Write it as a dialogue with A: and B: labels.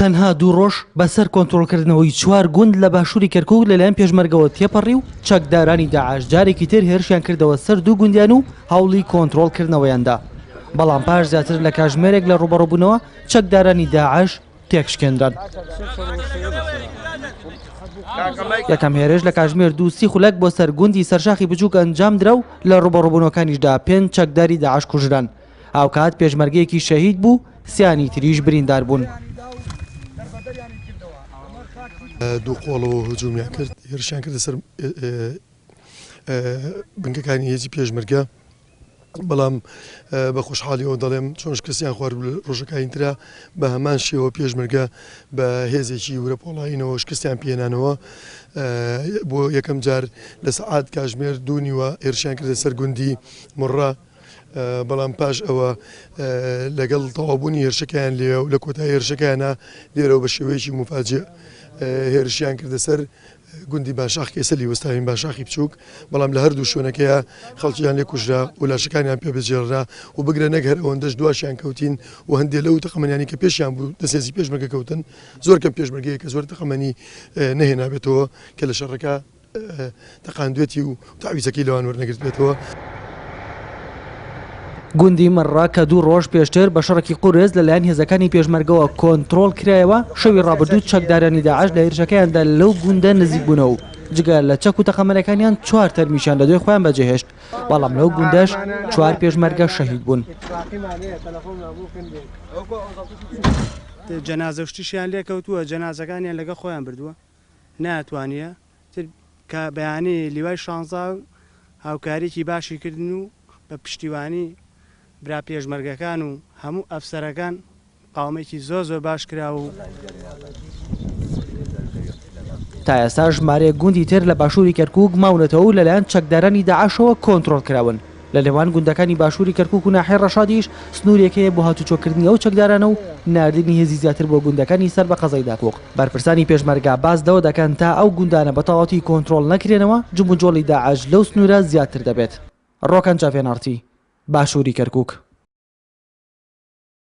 A: تەنها دوو ڕۆژ بەسەر کۆنترۆڵکردنەوەی چوار گوند لە باشووری کەرکووک لەلایەن پێشمەرگەوە تێپەڕی و چەکدارانی داعش جارێکی تر هێرشیان کردەوە سەر دوو گوندیان و هەوڵی کۆنترۆڵکردنەوەیان دا، بەڵام پاش زیاتر لە کاژمێرێک لە ڕووبەڕووبوونەوە چەکدارانی داعش تێکشکێنران. یەکەم هێرش لە کاژمێر 2:30 خولەک بۆ سەر گوندی سەرشاخی بچووک ئەنجامدرا و لە ڕووبەڕووبوونەوەکانیشدا پێنج چەکداری داعش کوژران. هاوکات پێشمەرگەیەکی شەهید بوو، سیانی تریش بریندار بوون.
B: دوو قۆڵەوە هجومیان کرد، هێرشیان کردە سەر بنکەکانی هێزی پێشمەرگە، بەڵام بە خۆشحاڵیەوە دەڵێم چۆن شکستیان خوارد لە ڕۆژەکانی ترا بە هەمان شێوە پێشمەرگە بە هێزێکی ورە پۆڵایینەوە شکستیان پێهێنانەوە. بۆ یەکەم جار لە سەعات کاژمێر دوو نیوە هێرشیان کردە سەر گوندی مڕە، بەڵام پاش ئەوە لەگەڵ تەواوبوونی هێرشەکەیان لێ و لە کۆتایی هێرشەکەیانە لێرەوە بە شێوەیەکی موفاجئ هێرشیان کردە سەر گوندی باشاخ کە ئێستا لیوەستاوین باشاخی بچووک، بەڵام لە هەردوو شوێنەکەیە خەڵکیان لێ کوژرا و لاشەکانیان پێ بەجێڕرا و بگرە نەک هەر ئەوەندەش دواشیان کەوتین و هەندێ لەو تەقەمەنیانی کە پێشیان بوو دەست هێزی پێشمەرگە کەوتن، زۆر کەم پێشمەرگەیە کە زۆر تەقەمەنی نەهێنابێتەوە کە لە شەڕەکە تەقاندوێتی و تەعویزەکەی لەوان وەرنەگرتبێتەوە.
A: گوندی مەڕڕە کە دوو ڕۆژ پێشتر بە شەڕێکی قورس لەلایەن هێزەکانی پێشمەرگەوە کۆنترۆڵ کرایەوە، شەوی ڕابردوو چەکدارانی داعش لە هێرشەکەیاندا لەو گوندە نزیک بوونەوە و جگە لە چەک و تەقەمەنەکانیان چوار تەرمیشیان لەدوای خۆیان بەجێهێشت، بەڵام لەو گوندەش چوار پێشمەرگە شەهید بوون.
C: جەنازە و شتیشیان لێکەوتووە، جەنازەکانیان لەگەڵ خۆیان بردووە، نەیاتوانیە تر کە بەیانی لیوای شانزا هاوکاریەکی باشی کردن و بە پشتیوانی برا پێشمەرگەکان و هەموو ئەفسەرەکان مقاومەیەکی زۆر زۆر باش کرا و.
A: تا ئێستا ژمارەیەک گوندی تر لە باشووری کەرکووک ماونەتەوە و لەلایەن چەکدارانی داعشەوە کۆنترۆڵ کراون. لە نێوان گوندەکانی باشووری کەرکووک و ناحیەی ڕەشادیش سنوورێک هەیە بۆ هاتوچۆکردنی ئەو چەکدارانە و ناردنی هێزی زیاتر بۆ گوندەکانی سەر بە قەزای داقوق. بەرپرسانی پێشمەرگە باس لەوە دەکەن تا ئەو گوندانە بە تەواوەتی کۆنترۆڵ نەکرێنەوە جموجۆڵی داعش لەو سنوورە زیاتر دەبێت. ڕۆکان جاڤێن ئاڕتی، باشووری کەرکووک.